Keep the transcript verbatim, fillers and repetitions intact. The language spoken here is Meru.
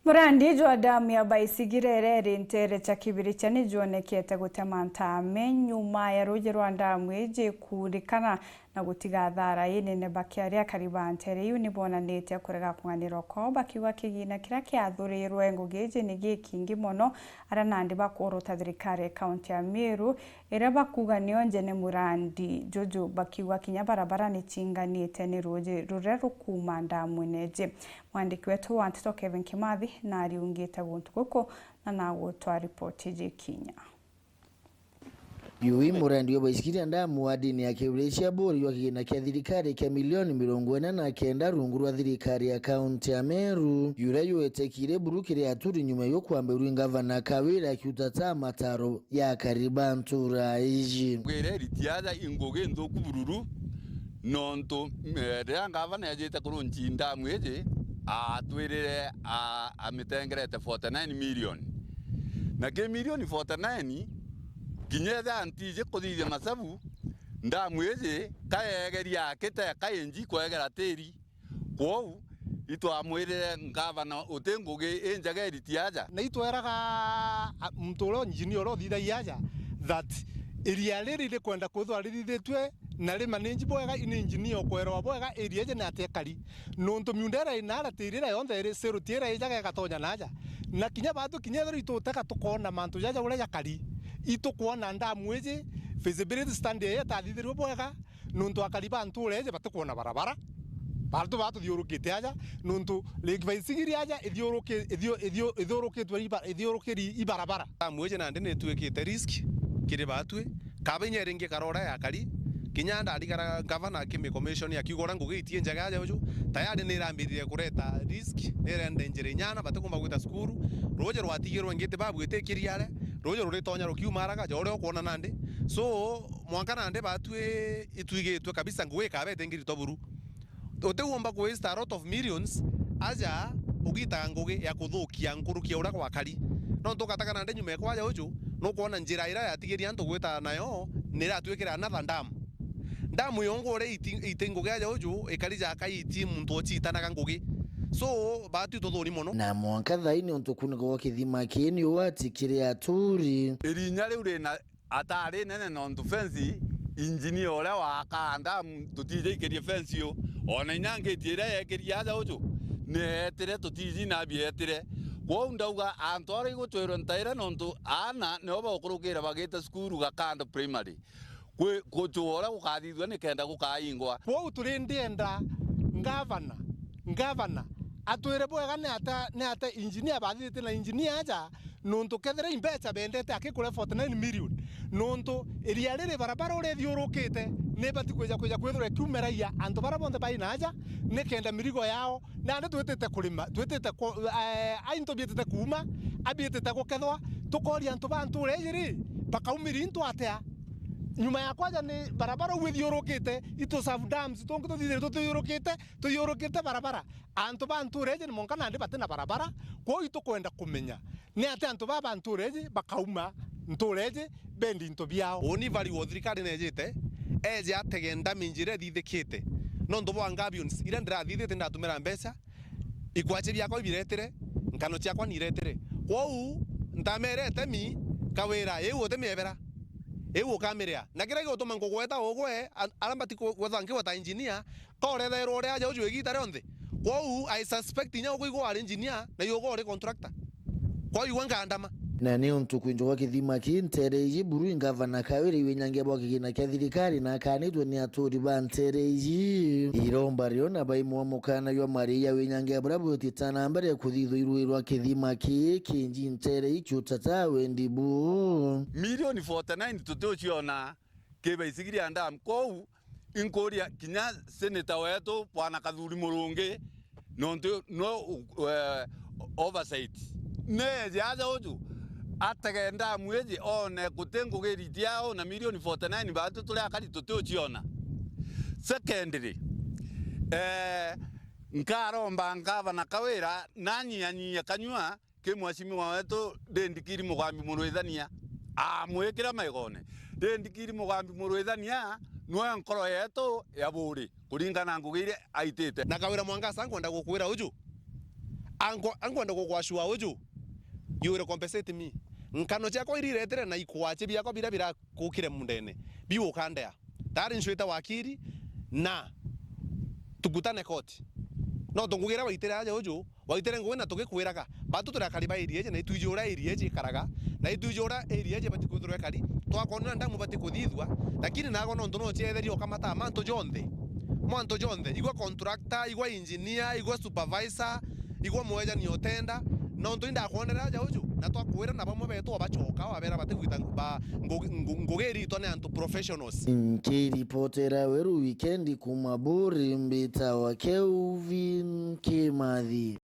Murandi jwa ndamu ya Baisigire iria iri nteere cia Kibirichia ni jwonekete gutema ntaame nyuma ya ruuji rwa ndamu iji kuurikana na gutiga thaara inene. Bakiaria, akari ba nteere iu ni boonanitie kurega kung'anirwa kwao, bakiuga kigina kiria kiathurirwe ngugi iji ni gikingi mono, aria nandi bakuuruta thirikari ya kaunti ya Meru iria bakuuga niyo njene murandi juju, bakiuga kinya barabara ni cinganite ni ruuji ruria rukuuma ndamuine iji. Mwandiki wetu wa nteto Kevin Kimathi nariungite guntu guku na nagutwa ripoti iji kinya. Yui murandi wa Baisikiri ya ndamu wa ndini ya Kibirichia buri jwa kigina kia thirikari kia milioni mirongo ina na kenda rungu rwa thirikari ya kaunti ya Meru, yuria yuetekire buru kiri aturi nyuma yo kwambirua i ngavana Kawira akiutata mataro ya akari ba ntura iji. Ngwire riti aja i ngugi nthuku bururu, nontu, eh, riria ngavana ejite kurunchi ndamu iji, atwirire a-, amitengerete forty nine million. Na ki milioni forty nine, kinya eja ntiji kuthithia masabu, ndamu iji kayegeria akite kainji kwegera tiri. Kwou, itwamwirire ngavana uti ngugi injega iriti aja. Na itweraga, a, muntu uria engineer uria uthithagia aja, that iria riri rikwenda kwithirwa rithithitue na rimanage bwega, ini engineer ukwerewa bwega iria iji ni atia ikari. Nontu miunda iria ina ara tiri iria yonthe iri, siroti iria ijaga igatonya na aja. Na kinya batu, kinya ethirwa itutega tukoona mantu jaja uria jakari, itukwona ndamu iji, feasibility study iji itathithirue bwega, nontu akari ba ntura iji batikwona barabara. Bantu batuthiurukite aja, nontu Lake Baisigiri aja ithiuruki-, ithiu-, ithiu-, ithiurukitwe iba-, ithiurukiri ibarabara. Ndamu iji nandi nituikite risk kiri batwi. Kaba inya iringi karora ya akari, kinya ndarigara ngavana akimicommission akiuga uria ngugi itie njega aja uju, tayari nirambiririe kureta risk, nirenda njira inyana, batikumba gwita cukuru, ruuji rwatigirwe ngiti babu itikiriare, ruuji ruritonya rukiuma araga, ja uria ukwona nandi. So, mwanka nandi batwi itwigitwe kabisa, ngugi ikaba itingiritwa buru. Utiumba ku waste a lot of millions aja ugitaga ngugi ya kuthukia nkuruki ya uria gwakari. Nontu ugataga nandi nyuma ya kwaja uju, nukwona njira iria yatigiria antu gwita nayo ni iratwikira another dam. Dam yongo uria iti, iti ngugi aja uju, ikari jaka iti muntu uciitanaga ngugi. So, batwi tuthuni mono. Na mwanka thaini untu kunika gwa kithima kii ni ugwati kiri aturi. Irinya riu rina atari nene nontu fence, engineer uria waakaa ndamu tutijaikirie fence iyo. Ona inya ngiti iria yekirie aja uju, ni eetire, tutiji nabi eetire. Kwou ndauga antu aria igutwirwe ntaire nontu aana nio baukurukire bagite cukuru Gakando Primary. Kwi-, gucua uria gukathithua nikenda gukaingwa. Kwou turi ndienda ngavana, ngavana atwire bwega ni ata, ni ata engineer bathithite na engineer aja, nontu kethira i mbeca bendete akikuria forty nine million, nontu iria riri barabara uria ithiurukite ni ibati kwija, kwija kwithirwa ikiumeragia antu baria bonthe bai na aja, nikenda mirigo yao, nandi twitite kurima, twitite ku-, eh, a into biitite kuuma, a biitite gukethwa, tukoria antu ba ntura iji ri, bakaumira into atia? Nyuma ya kwaja ni barabara uu ithiurukite, itu serve dams tungi tuthithire tuthiurukite, tuthiurukite barabara. Antu ba ntura iji ni monka nandi bati na barabara, kwou itukwenda kumenya ni atia antu baa ba ntura iji bakauma ntura iji bendi into biao. Uni vari wo thirikari nejite, eje atege ndami njira ithithikite, nontu bwa ngabions iria ndirathithite ndatumira mbeca, ikwachi biakwa ibiretire, nkano ciakwa niretire. Kwou ntamerete mi Kawira, iu utimiebera, iu ukamiria. Na kiria gigutuma nkugweta ugwe, a-, aria mbati ku-, gwetha nkigweta engineer, ka urethairwa uri aja uju igita rionthe. Kwou I suspect inya ukwigua ari engineer, na iugwa uri contractor. Kwou igwe nkandama. Na ni untu kwinjwa gwa kithima kii ntere iji buru, i ngavana Kawira iwinyangia bwa kigina kia thirikari na akaanitwe ni aturi ba ntere iji. Iromba rio na baimwa mukana jwa mari ya winyangia buria bwitite na mbere kuthithwa irui rwa kithima kii kinji ntere ikiutata wendi bu. Milioni forty nine tutiuciona ki Baisigiri ya Dam. Kwou inkuria kinya senator wetu Bwana Kathuri Murungi, nontu no, eh, oversight. Neeje aja uju, atege ndamu iji, one guti ngugi iriti yao na milioni forty nine batu turi akari tutiuciona. Secondly, eh, nkaromba ngavana Kawira nanyianyia kanyua ki mheshimiwa wetu Ndindikiri Mugambi Murwithania, amwikira maigone. Ndindikiri Mugambi Murwithania nwe nkoro yetu ya buri, kuringana na ngugi iria aitite. Na Kawira Mwangaza, nkwenda gukwira uju, Anko-, ankwenda gugwacua uju, you will compensate me. Nkano ciakwa iria iretire na ikwaci biakwa biria birakukire mundene, biu ukandea. Tayari ncwite wakiri na tukutane court. No tungugira waitire aja uju, waitire ngugi na tugikwiraga, batu turi akari ba area iji, na itwiji uria area iji ikaraga, na itwiji uria area iji ibati kwithirwa ikari, twakwonera ndamu ibati kuthithua, lakini nago nontu no cietheria ukamataa mantu jonthe, mantu jonthe, igwe contractor, igwe engineer, igwe supervisor, igwe mwejani utenda, nontu indakwonera aja uju, na twakwira na bamwe betu babacoka, wabera bati gwita ba, ngu-, ngu-, ngugi iritwa ni antu professionals. Nkiripotera Weru Wikendi kuma Buri, mbitawa Kelvin Kimathi.